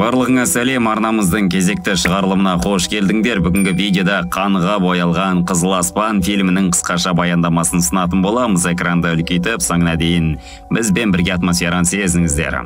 Барлығыңа сәлем, арнамыздың кезекті шығарылымына қош келдіңдер. Бүгінгі видеода қанға боялған Қызыл аспан фильмінің қысқаша баяндамасын сынатын боламыз. Экранды үлкейтіп, соңына дейін бізбен бірге атмосфераны сезініңіздер.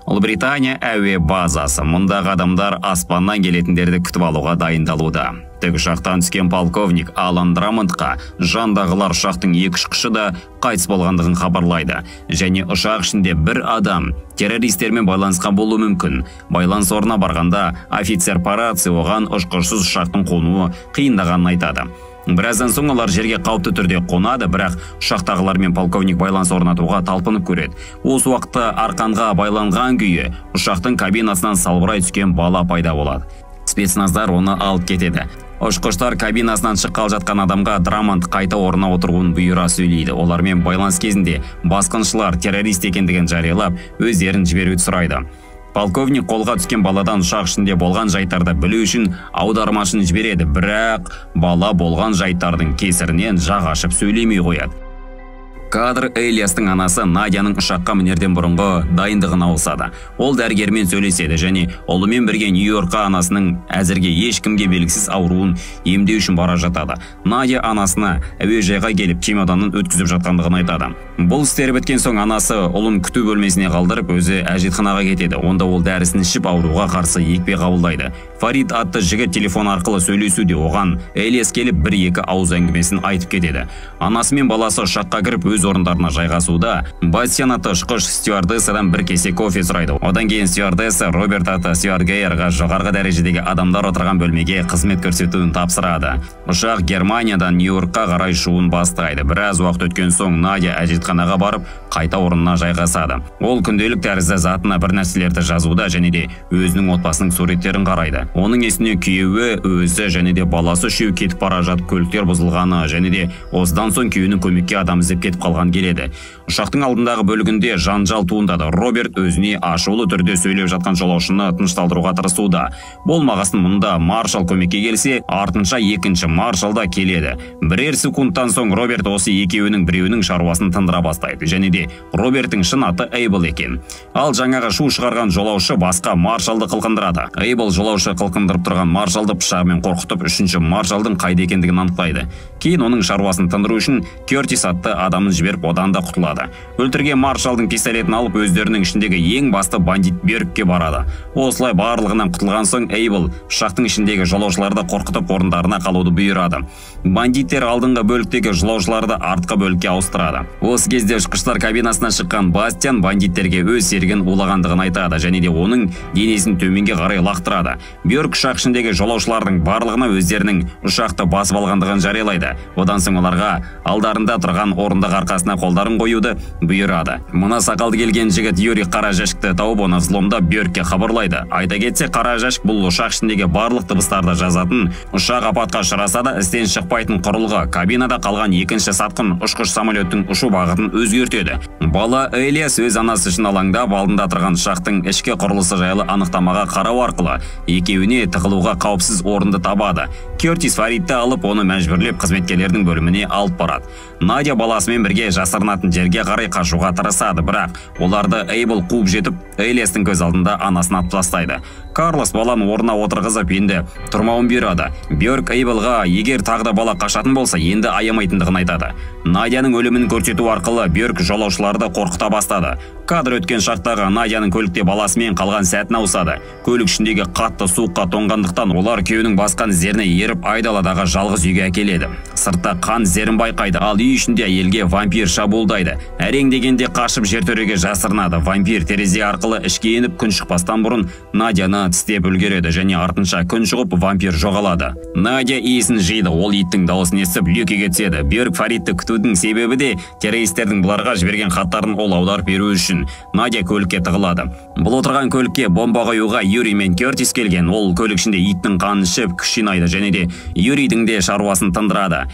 Ұлыбритания әуе базасы. Мұндағы адамдар аспаннан келетіндерді күтіп алуға дайындалуда. Тікұшақтан түскен полковник Алан Драмондқа жандағылар ұшақтың екі ұшқышы да қайтыс болғандығын хабарлайды. Және ұшақ ішінде бір адам террористермен байланысқан болуы мүмкін. Байланыс орнына барғанда офицер по рации оған ұшқышсыз ұшақтың қонуы қиындағанын айтады. Біраздан соң олар жерге қауіпті түрде қонады, бірақ ұшақтағылармен полковник байланыс орнатуға талпынып көреді. Осы уақытта арқанға байланған күйі ұшақтың кабинасынан салбырай түскен бала пайда болады. Спецназдар оны алып кетеді. Ұшқыштар кабинасынан шыққалы жатқан адамға Драмонд қайта орнына отыруын бұйыра сөйлейді. Олармен байланыс кезінде басқыншылар террорист екендігін жариялап, өздерін жіберуді сұрайды. Полковник қолға түскен баладан ұшақ ішінде болған жайттарды білу үшін аудармашыны жібереді, бірақ бала болған жайттардың кесірінен жақ ашып сөйлемей қояды. Кадр Элиастың анасы Надяның ұшаққа мінерден бұрынғы дайындығын ауысады. Ол дәрігермен сөйлеседі және ұлымен бірге Нью-Йоркқа анасының әзірге ешкімге белгісіз ауруын емдеу үшін бара жатады. Надя анасына әуежайға келіп чемоданын өткізіп жатқандығын айтады. Бұл істері біткен соң анасы ұлын күту бөлмесіне қалдырып, өзі әжетханаға кетеді. Онда ол дәрісін ішіп ауруға қарсы екпе қабылдайды. Фарид атты жігіт телефон арқылы сөйлесуде, оған Элиас келіп бір-екі ауыз әңгімесін айтып кетеді. Анасы мен баласы ұшаққа кіріп өз орындарына жайғасуда, Бастиан атты ұшқыш стюардессадан бір кесе кофе сұрайды. Одан кейін стюардесса Роберт атты стюардгейерға жоғарғы дәрежедегі адамдар отырған бөлмеге қызмет көрсетуін тапсырады. Ұшақ Германиядан Нью-Йоркқа қарай ұшуын бастайды. Біраз уақыт өткен соң Надя әжетханаға барып, қайта орнына жайғасады. Ол күнделік тәрізді затына бір нәрселерді жазуда және де өзінің отбасының суреттерін қарайды. Оның есіне күйеуі, өзі және де баласы үшеуі кетіп бара жатып көліктер бұзылғаны және де осыдан соң күйеуінің көмекке адам іздеп кетіп қалған келеді. Ұшақтың алдындағы бөлігінде жанжал туындады. Роберт өзіне ашулы түрде сөйлеп жатқан жолаушыны тынышталдыруға тырысуда. Болмағасын мұнда маршал көмекке келсе, артынша екінші маршал да келеді. Бірер секундтан соң Роберт осы екеуінің біреуінің шаруасын тындыра бастайды. Және де Роберттің шын аты Эйбл екен. Ал жаңағы шу шығарған жолаушы басқа маршалды қылқындырады. Эйбл жолаушы қылқындырып тұрған маршалды пышағымен қорқытып, үшінші маршалдың қайда екендігін анықтайды. Кейін оның шаруасын тындыру үшін Кертис атты адамын жіберіп, одан да құтылады. Өлтірген маршалдың пистолетін алып, өздерінің ішіндегі ең басты бандит Беркке барады. Осылай барлығынан құтылған соң Эйбл ұшақтың ішіндегі жолаушыларды қорқытып орындарына қалуды бұйырады. Бандиттер алдыңғы бөліктегі жолаушыларды артқы бөлікке ауыстырады. Осы кезде ұшқыштар кабинасынан шыққан Бастиан бандиттерге өз серігін улағандығын айтады және де оның денесін төменге қарай лақтырады. Бьорк ұшақ ішіндегі жолаушылардың барлығына өздерінің ұшақты басып алғандығын жариялайды. Одан соң оларға алдарында тұрған орындық арқасына қолдарын қоюды бұйырады. Мына сақалды келген жігіт Юрий қара жәшікті тауып, оны взломдап Бьоркке хабарлайды. Айта кетсе, қара жәшік бұл ұшақ ішіндегі барлық дыбыстарды жазатын, ұшақ апатқа ұшыраса да істен шықпайтын құрылғы. Кабинада қалған екінші сатқын ұшқыш самолеттің ұшу бағытын өзгертеді. Бала Элиас өз анасы үшін алаңдап, алдында тұрған ұшақтың ішкі құрылысы жайлы анықтамаға қарау арқылы екеуіне тығылуға қауіпсіз орынды табады. Кертис Фаридті алып, оны мәжбүрлеп қызметкерлердің бөліміне алып барады. Надя баласымен бірге жасырынатын жерге қарай қашуға тырысады, бірақ оларды Эйбл қуып жетіп, Элиастың көз алдында анасын атып тастайды. Карлос баланы орнына отырғызып, енді тұрмауын бұйырады. Бьорк Эйблға егер тағы да бала қашатын болса, енді аямайтындығын айтады. Надяның өлімін көрсету арқылы Бьорк жолаушыларды қорқыта бастады. Кадр өткен шақтағы Надяның көлікте баласымен қалған сәтін ауысады. Көлік ішіндегі қатты суыққа тоңғандықтан олар күйеуінің басқан іздеріне еріп айдаладағы жалғыз үйге әкеледі. Сыртта қан іздерін байқайды, ал үй ішінде әйелге вампир шабуылдайды. Әрең дегенде қашып жертөлеге жасырынады. Вампир терезе арқылы ішке еніп, күн шықпастан бұрын Надяны тістеп үлгереді және артынша күн шығып вампир жоғалады. Надя иесін жиды, ол иттің дауысын естіп люкеге түседі. Бьорк Фаридті күтудің себебі де террористердің бұларға жіберген хаттарын ол аударып беру үшін. Надя көлікке тығылады. Бұл отырған көлікке бомба қоюға Юрий мен Кертис келген. Ол көлік ішінде иттің қанын ішіп күш жинайды және де Юрийдің де шаруасын тындырады.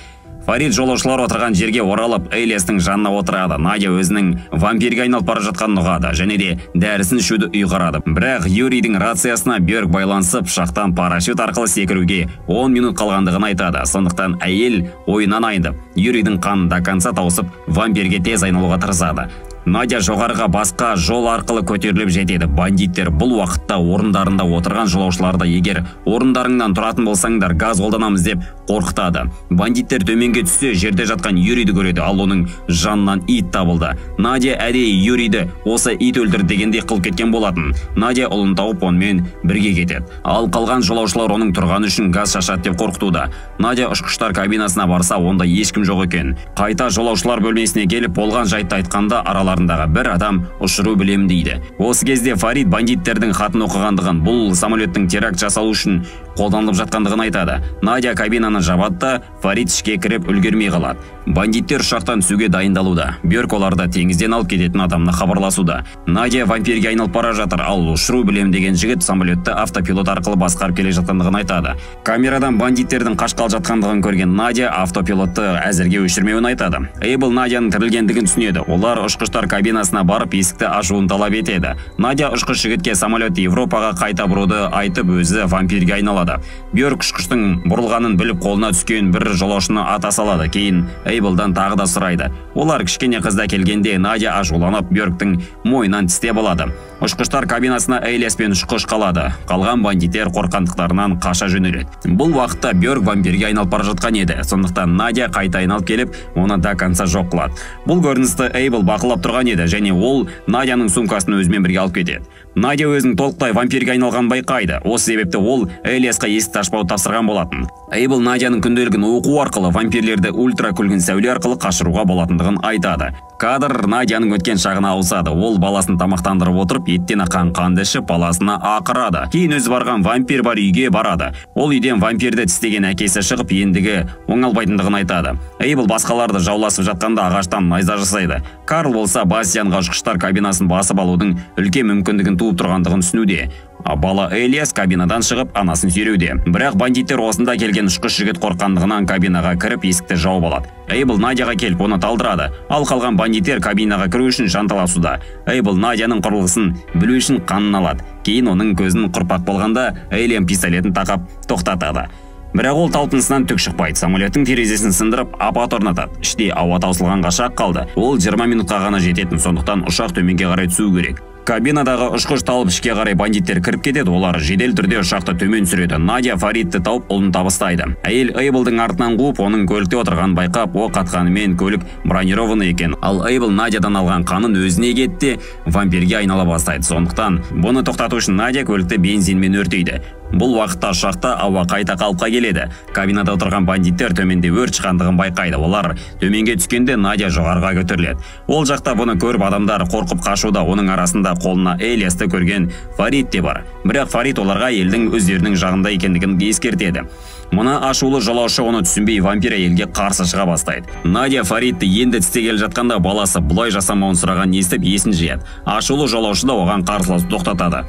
Фарид жолаушылар отырған жерге оралып, Элиастың жанына отырады. Надя өзінің вампирге айналып бара жатқанын ұғады және де дәрісін ішуді ұйғарады. Бірақ Юрийдің рациясына Бьорк байланысып, ұшақтан парашют арқылы секіруге 10 минут қалғандығын айтады. Сондықтан әйел ойынан айнып, Юрийдің қанын до конца тауысып, вампирге тез айналуға тырысады. Надя жоғарыға басқа жол арқылы көтеріліп жетеді. Бандиттер бұл уақытта орындарында отырған жолаушыларды егер орындарыңнан тұратын болсаңдар газ қолданамыз деп қорқытады. Бандиттер төменге түссе жерде жатқан Юрийді көреді, ал оның жанынан ит табылды. Надя әдейі Юрийді осы ит өлтірді дегендей қылып кеткен болатын. Надя ұлын тауып онымен бірге кетеді. Ал қалған жолаушылар оның тұрғаны үшін газ шашады деп қорқытуда. Надя ұшқыштар кабинасына барса, онда ешкім жоқ екен. Қайта жолаушылар бөлмесіне келіп болған жайтты айтқанда араларындағы бір адам ұшыру білемін дейді. Осы кезде Фарид бандиттердің хатын оқығандығын, бұл самолеттің теракт жасалу үшін қолданылып жатқандығын айтады. Надя кабинаны жабады да Фарид ішке кіріп үлгермей қалады. Бандиттер ұшақтан түсуге дайындалуда. Бьорк оларды теңізден алып кететін адамына хабарласуда. Надя вампирге айналып бара жатыр, ал ұшыру білем деген жігіт самолетті автопилот арқылы басқарып келе жатқандығын айтады. Камерадан бандиттердің қашқалы жатқандығын көрген Надя автопилотты әзірге өшірмеуін айтады. Эйбл Надяның тірілгендігін түсінеді. Олар ұшқыштар кабинасына барып есікті ашуын талап етеді. Надя ұшқыш жігітке самолетті Европаға қайта бұруды айтып, өзі вампирге айналады. Бьорк ұшқыштың бұрылғанын біліп қолына түскен бір жолаушыны ата салады. Кейін Эйблдан тағы да сұрайды. Олар кішкене қызды әкелгенде Надя ашуланып Бьорктің мойнынан тістеп алады. Ұшқыштар кабинасына Элиас пен ұшқыш қалады. Қалған бандиттер қорққандықтарынан қаша жөнеледі. Бұл уақытта Бьорк вампирге айналып бара жатқан еді. Сондықтан Надя қайта айналып келіп, оны до конца жоқ қылады. Бұл көріністі Эйбл бақылап тұрған еді және ол Надяның сумкасын өзімен бірге алып кетеді. Надя өзінің толықтай вампирге айналғанын байқайды. Осы себепті ол Элиасқа есікті ашпауды тапсырған болатын. Эйбл Надяның күнделігін оқу арқылы вампирлерді ультракүлгін сәуле арқылы қашыруға болатындығын айтады. Кадр Надяның өткен шағына ауысады. Ол баласын тамақтандырып отырып, еттен аққан қанды ішіп, баласына ақырады. Кейін өзі барған вампир бар үйге барады. Ол үйден вампирді тістеген әкесі шығып, ендігі оңалбайтындығын айтады. Эйбл басқаларды жауласып жатқанда ағаштан найза жасайды. Карл болса Бастианға ұшқыштар кабинасын басып алудың үлкен мүмкіндігін туып тұрғандығын түсінуде. Бала Элиас кабинадан шығып анасын сүйреуде. Бірақ бандиттер осында келген ұшқыш жігіт қорыққандығынан кабинаға кіріп есікті жауып алады. Эйбл Надяға келіп оны талдырады. Ал қалған бандиттер кабинаға кіру үшін жанталасуда. Эйбл Надяның құрылғысын білу үшін қанын алады. Кейін оның көзін құрпақ болғанда Элиан пистолетін тақап тоқтатады. Бірақ ол талпынысынан түк шықпайды. Самолеттің терезесін сындырып апат орнатады. Іште ауа таусылғанға шақ қалды. Ол 20 минутқа ғана жететін, сондықтан ұшақ төменге қарай түсу керек. Кабинадағы ұшқыш талып ішке қарай бандиттер кіріп кетеді. Олар жедел түрде ұшақты төмен түсіреді. Надя Фаридті тауып ұлын табыстайды. Әйел Эйблдың артынан қуып, оның көлікте отырғанын байқап, оқ атқанымен көлік бронированный екен. Ал Эйбл Надядан алған қанын өзіне кетті, вампирге айнала бастайды. Сондықтан бұны тоқтату үшін Надя көлікті бензинмен өртейді. Бұл уақытта ұшақта ауа қайта қалыпқа келеді. Кабинада отырған бандиттер төменде өрт шыққандығын байқайды. Олар төменге түскенде Надя жоғарыға көтеріледі. Ол жақта бұны көріп адамдар қорқып қашуда. Оның арасында қолына Элиасты көрген Фарид те бар. Бірақ Фарид оларға елдің өздерінің жағында екендігін ескертеді. Мұны ашулы жолаушы оны түсінбей вампир әйелге қарсы шыға бастайды. Надя Фаридті енді тістегелі жатқанда баласы бұлай жасамауын сұраған естіп есін жияды. Ашулы жолаушы да оған қарсыласу тоқтатады.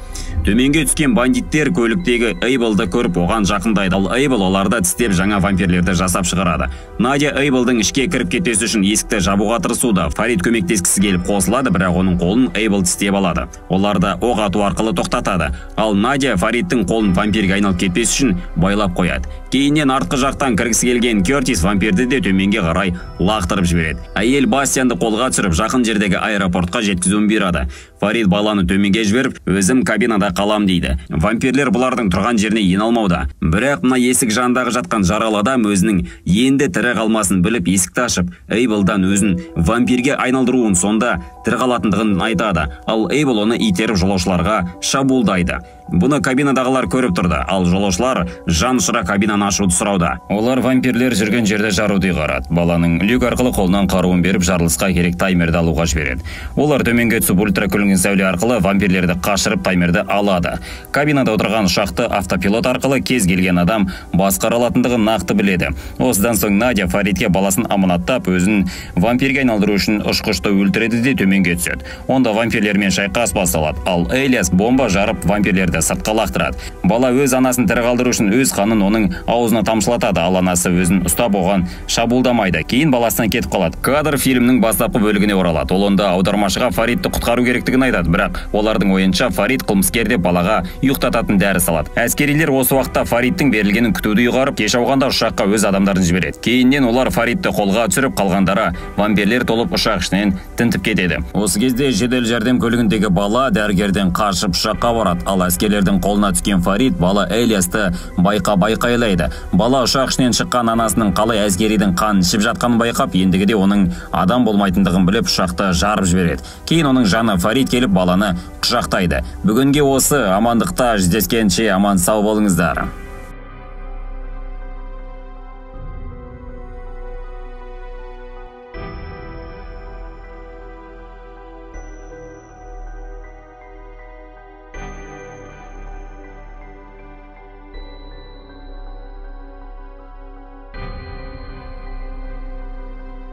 Төменге түскен бандиттер көліктегі Эйблді көріп оған жақындайды. Ал Эйбл оларды тістеп жаңа вампирлерді жасап шығарады. Надя Эйблдің ішке кіріп кетпесі үшін есікті жабуға тырысуда. Фарид көмектескісі келіп қосылады, бірақ оның қолын Эйбл тістеп алады. Оларды оқ ату арқылы тоқтатады. Ал Надя Фаридтің қолын вампирге айналып кетпес үшін байлап қояды. Кейіннен артқы жақтан кіргісі келген Кертис вампирді де төменге қарай лақтырып жібереді. Әйел Бастианды қолға түсіріп, жақын жердегі аэропортқа жеткізуін бұйырады. Фарид баланы төменге жіберіп, өзім кабинада қалам дейді. Вампирлер бұлардың тұрған жеріне ене алмауда. Бірақ мына есік жанындағы жатқан жаралы адам өзінің енді тірі қалмасын біліп, есікті ашып, Эйблдан өзін вампирге айналдыруын, сонда тірі қалатындығын айтады. Ал Эйбл оны итеріп жолаушыларға шабуылдайды. Бұны кабинадағылар көріп тұрды, ал жолаушылар жан ұшыра кабинаны ашуды сұрауда. Олар вампирлер жүрген жерде жаруды ұйғарады. Баланың люк арқылы қолынан қаруын беріп, жарылысқа керек таймерді алуға жібереді. Олар төменге түсіп ультракүлгін сәуле арқылы вампирлерді қашырып таймерді алады. Кабинада отырған ұшақты автопилот арқылы кез келген адам басқара алатындығын нақты біледі. Осыдан соң Надя Фаридке баласын аманаттап, өзін вампирге айналдыру үшін ұшқышты өлтіреді де төменге түседі. Онда вампирлермен шайқас басталады. Ал Элиас бомба жарып вампирлерді сыртқа лақтырады. Бала өз анасын тірі қалдыру үшін өз қанын оның аузына тамшылатады, ал анасы өзін ұстап оған шабуылдамайды. Кейін баласынан кетіп қалады. Кадр фильмнің бастапқы бөлігіне оралады. Ол онда аудармашыға Фаридті құтқару керектігін болғандарын айтады, бірақ олардың ойынша Фарид қылмыскер деп балаға ұйықтататын дәрі салады. Әскерилер осы уақытта Фаридтің берілгенін күтуді ұйғарып, кеш ауғанда ұшаққа өз адамдарын жібереді. Кейіннен олар Фаридті қолға түсіріп, қалғандары вампирлер толып ұшақ ішінен тінтіп кетеді. Осы кезде жедел жәрдем көлігіндегі бала дәрігерден қашып ұшаққа барады, ал әскерлердің қолына түскен Фарид бала Элиасты байқап айқайлайды. Бала ұшақ ішінен шыққан анасының қалай әскеридің қанын ішіп жатқанын байқап, ендігіде оның адам болмайтындығын біліп, ұшақты жарып жібереді. Кейін оның жаны Фарид келіп баланы құшақтайды. Бүгінге осы, амандықта жүздескенше аман сау болыңыздар.